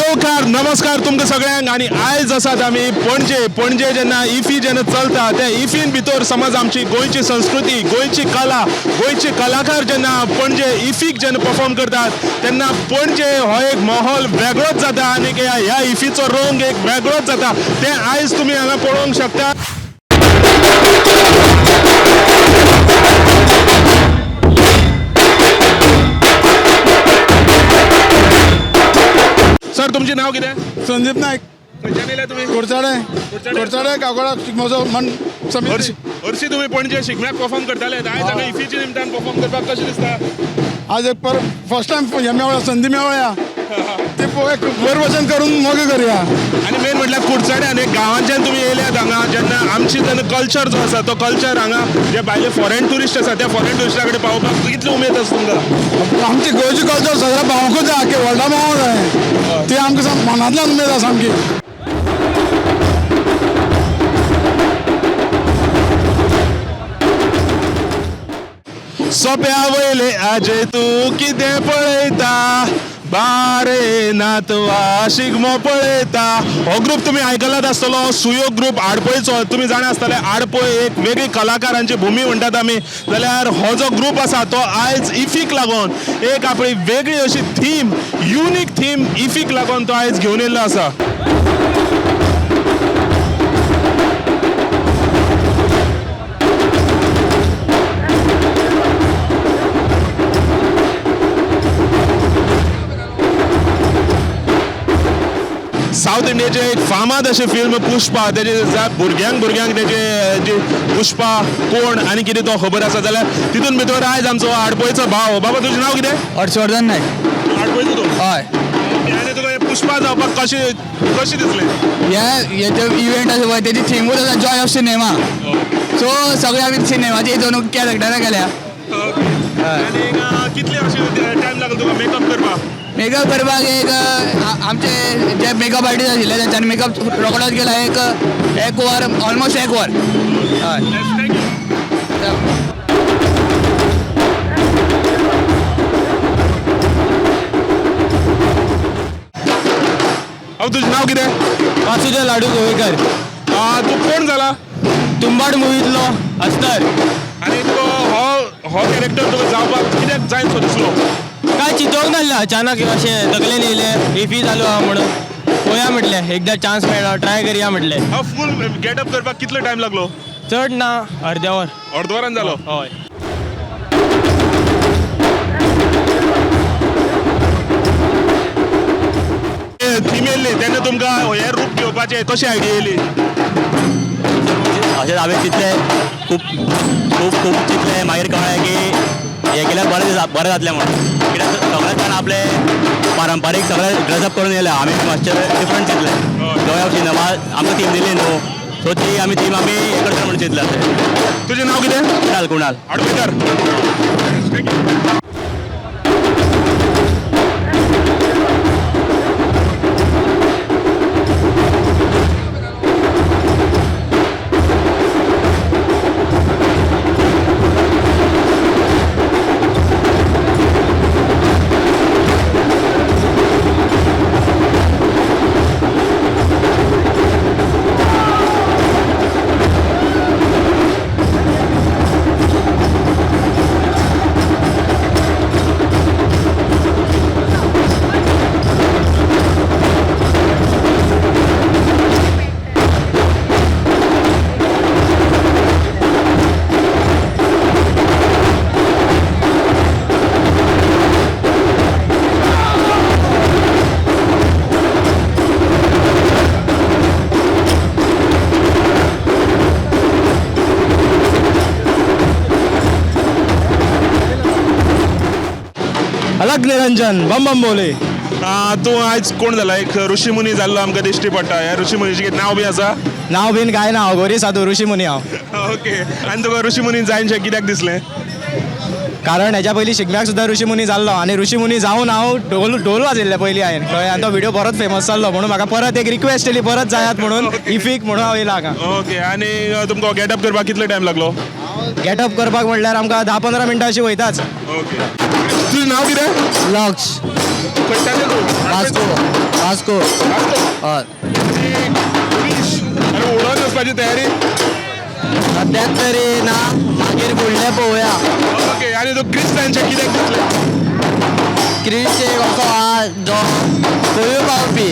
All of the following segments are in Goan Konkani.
येवकार, नमस्कार तुमकां सगळ्यांक. आनी आयज आसात आमी पणजे. पणजे जेन्ना इफी जेन्ना चलता त्या इफीन भितर समज आमची गोंयची संस्कृती, गोंयची कला, गोंयचे कलाकार जेन्ना पणजे इफीक जेन्ना परफॉर्म करतात तेन्ना पणजे हो एक माहोल वेगळोच जाता आनी ह्या इफीचो रंग एक वेगळोच जाता. तें आयज तुमी हांगा पळोवंक शकता. सर, तुमचें नांव कितें? संदीप नायक. खंयच्यान येयल्या तुमी? कुडचडे. कुडचडे काकोडा शिगमोत्सव मन समिती. हरशी तुमी पणजे शिगम्याक परफॉर्म करताले, आयज हांगा इफीच्या निमतान परफॉर्म करपाक कशें दिसता? आज एक पर फर्स्ट टायम हे मेवळ्या, संदी मेवळ्या, ती एक वयर वचन करून मोगे करया. आनी मेन म्हटल्यार कुडचड्यान एक गांवांच्यान तुमी येयल्यात हांगा, जेन्ना आमची जेन्ना कल्चर जो आसा तो कल्चर हांगा जे भायले फॉरेन ट्युरिस्ट आसा त्या फॉरेन ट्युरिस्टा कडेन पावोवपाक कितली उमेद आसा तुमकां? आमची गोंयची कल्चर सगळ्या पावोंकूच जाय, आख्खे वर्ल्डा पावोंक जाय. ती आमकां मनांतल्यान उमेद आसा सामकी. सोप्या वयले आजे तूं कितें पळयता, बारे नातवा शिगमो पळयता. हो ग्रूप तुमी आयकलात आसतलो, सुयोग ग्रूप आडपयचो. तुमी जाणा आसतले आडपय एक वेगळी कलाकारांची भुमी म्हणटात आमी. जाल्यार हो जो ग्रूप आसा तो आयज इफीक लागून एक आपली वेगळी अशी थीम, युनीक थीम इफीक लागून तो आयज घेवन येयल्लो आसा. सावथ इंडियेचे एक फामाद अशें फिल्म पुष्पा, तेजे भुरग्यांक भुरग्यांक तेजे जे पुष्पा कोण आनी कितें तो खबर आसा. जाल्यार तितून भितर आयज आमचो आडपयचो भाव. बाबा, तुजें नांव कितें? हर्षवर्धन नायक. आडपयचो तूं? हय. आनी तुका हें पुष्पा जावपाक कशें कशें दिसलें? हे जे इव्हेंट आसा पळय तेजी थिमूच आसा जॉय ऑफ सिनेमा. सो सगळे आमी सिनेमाचे हितून कॅरेक्टरां केल्या. आनी कितले अशें टायम लागलो तुका मेकअप करपाक? मेकअप करपाक एक आमचे जे मेकअप आर्टिस्ट आशिल्ले तेंच्यांनी मेकअप रोकडोच केला. एक एक वर, ऑलमोस्ट एक वर. हय. हांव, तुजें नांव कितें? वासुदेव लाडू गोवेकर. तूं कोण जाला? तुंबाड मुवींतलो अस्तर. आनी तुका हो हो कॅरेक्टर तुका जावपाक कित्याक जाय सो दिसलो? काय चिंतोंक नासलें, अचानक अशें तकलेन येयलें इफी चालू आहा म्हणून पळोवया म्हटलें, एकदां चान्स मेळ्ळो ट्राय करया म्हटलें. हो फूल गेटअप करपाक कितलो टायम लागलो? चड ना, अर्दें वर. अर्द वरान जालो? हय. थीम येयल्ली तेन्ना तुमकां हें रूप घेवपाचें कशी आयडिया येयली? अशेंच हांवें चिंतलें, खूब खूब खूब चिंतलें. मागीर कळ्ळें की हें केल्यार बरें दिसा बरें जातलें म्हणून. कित्याक सगळे जाण आपले पारंपारीक सगळे ड्रेसअप करून येयले, आमी मातशें डिफरंट चिंतलें. जॉय ऑफ सिनेमा आमकां थीम दिली न्हू, सो ती आमी थीम आमी हें करतले म्हणून चिंतलें अशें. तुजें नांव कितें? कुणाल. कुणाल आडवेकर. अलग निरंजन बम बम बोले. तूं आयज कोण जाला? एक ऋषी मुनी जाल्लो आमकां दिश्टी पडटा. ह्या ऋषी मुनीचें कितें नांव बी आसा? नांव बीन कांय ना, हांव गोरी साधू ऋषी मुनी हांव. ओके, आनी तुका ऋषी मुनी जायनशें कित्याक दिसलें? कारण हेज्या पयलीं शिगम्याक सुद्दां ऋषी मुनी जाल्लो आनी ऋषी मुनी जावन हांव ढोल ढोल वाजयल्ले पयलीं हांवें, कळ्ळें? आनी तो व्हिडियो बरोच फेमस जाल्लो म्हणून म्हाका परत एक रिक्वेस्ट येयली परत जायात म्हणून इफीक, म्हणून हांव येयला हांगा. ओके, आनी तुमकां गेटअप करपाक कितलो टायम लागलो? गेटअप करपाक म्हणल्यार आमकां 10-15 मिनटां अशीं वयताच. ओके, तुजें नांव कितें? लक्ष. खंयच्यान तूं? वास्को. वास्को. हय. आनी उडोवन वचपाची तयारी? सद्याक तरी ना, मागीर फुडलें पळोवया. ओके, आनी तूं क्रिस्तांचें कित्याक दिसलें? क्रिश एक असो आहा जो खंयूय पावपी.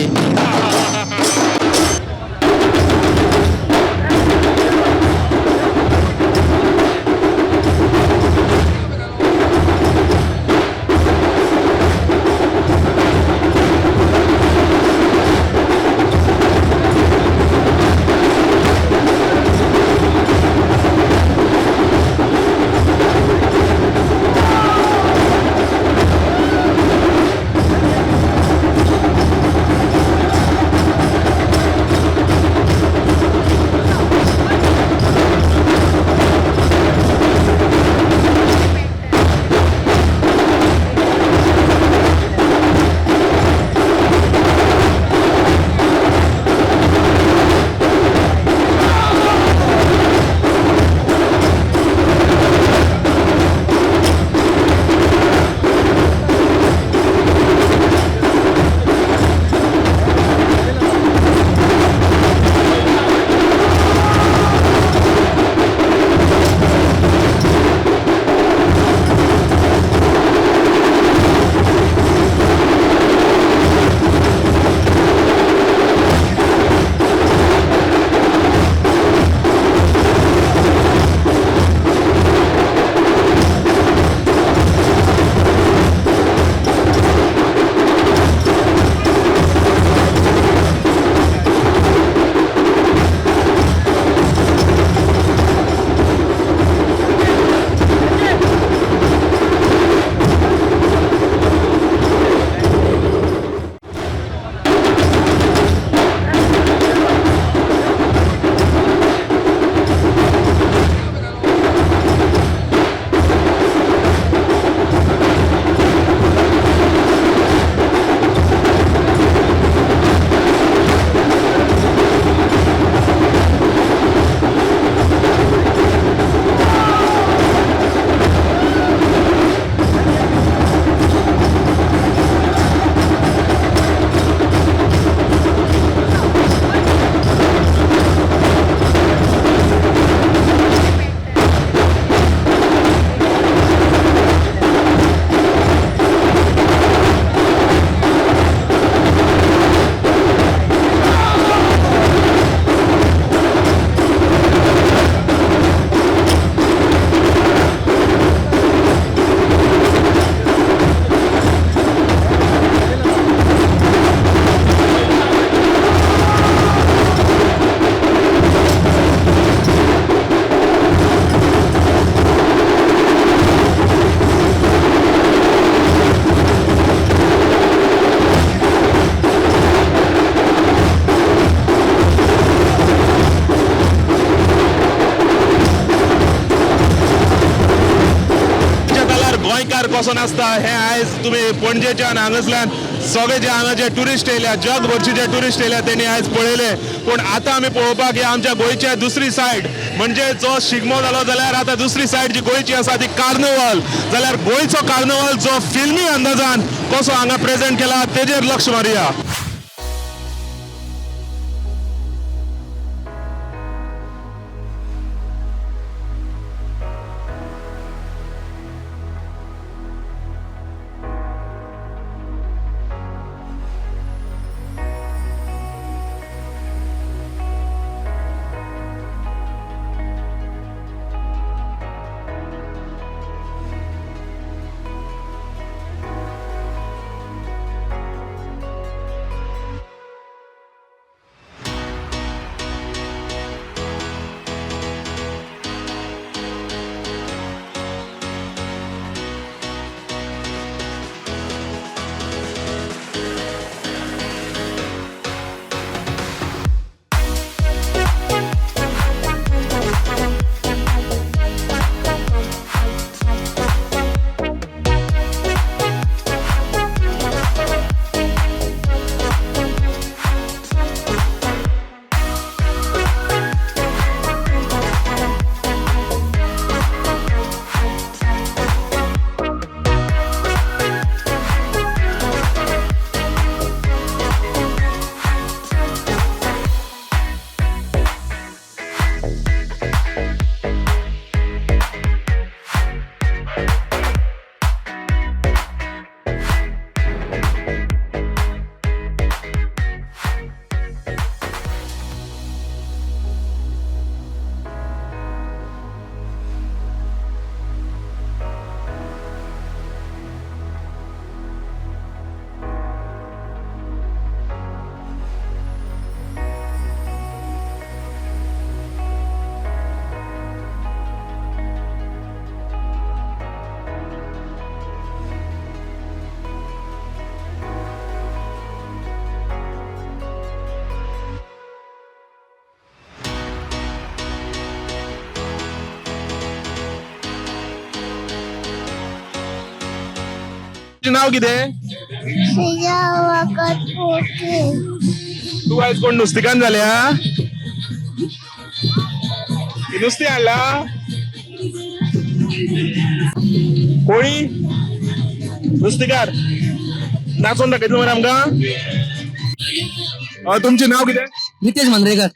कसो नासता हें आयज तुमी पणजेच्यान हांगासल्यान सगळे जे हांगा जे ट्युरिस्ट येयल्या, जगभरचे जे ट्युरिस्ट येयल्या तेणी आयज पळयले. पूण आतां आमी पळोवपाक या आमच्या गोंयच्या दुसरी सायड, म्हणजे जो शिगमो जालो जाल्यार आतां दुसरी सायड जी गोंयची आसा ती कार्निवल. जाल्यार गोंयचो कार्निवल जो फिल्मी अंदाजान कसो हांगा प्रेजेंट केला तेजेर लक्ष मारुया. तुजें नांव कितें? तूं आयज कोण नुस्तेकान्न जाल्या? नुस्तें हाडला? कोळी नुस्तेकार नाचोन दाखयतलो मरे आमकां. तुमचें नांव कितें? नितेश मांद्रेकर.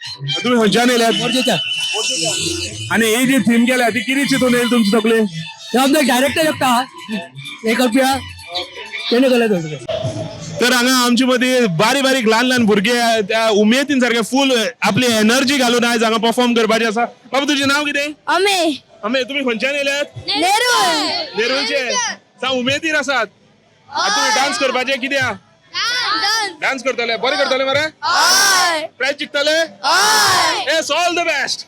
तुमी खंयच्यान येयल्यात? मोर्जेच्या. आनी ही जी थीम केल्या ती कितें चिंतून येयली तुमची तकली? डायरेक्टर एकटा एक रुपया तेणे केलं. तर हांगा आमचे मदीं बारीक बारीक ल्हान ल्हान भुरगे त्या उमेदीन सारके फूल आपली एनर्जी घालून आयज हांगा परफॉर्म करपाचें आसा. बाबा, तुजें नांव कितें? अमे. अमे, तुमी खंयच्यान येयल्यात? नेरूळ. नेरूलचे. सामके उमेदीर आसात. आतां तुमी डान्स करपाचे कित्या? डान्स करतले? बरें करतले मरे? प्रायज जिखतले? Yes, all the best.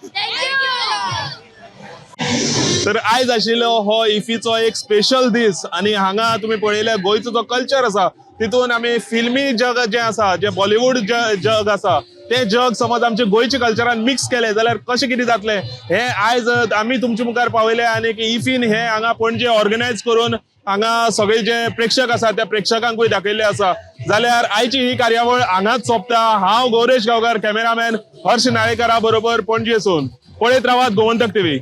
तर आयज आशिल्लो हो इफीचो एक स्पेशल दीस आनी हांगा तुमी पळयल्या गोंयचो जो कल्चर आसा तितून आमी फिल्मी जग जें आसा, जें बॉलिवूड जग आसा, तें जग समज आमच्या गोंयच्या कल्चरान मिक्स केलें जाल्यार कशें कितें जातलें हें आयज आमी तुमच्या मुखार पावयलें. आनी इफीन हें हांगा पणजे ऑर्गनायज करून हांगा सगळे जे प्रेक्षक आसा त्या प्रेक्षकांकूय दाखयल्लें आसा. जाल्यार आयची ही कार्यावळ हांगाच सोंपता. हांव गौरेश गांवकार, कॅमेरामॅन हर्ष नाळेकरा बरोबर पणजेसून. पळयत रावात गोमंतक टीव्ही.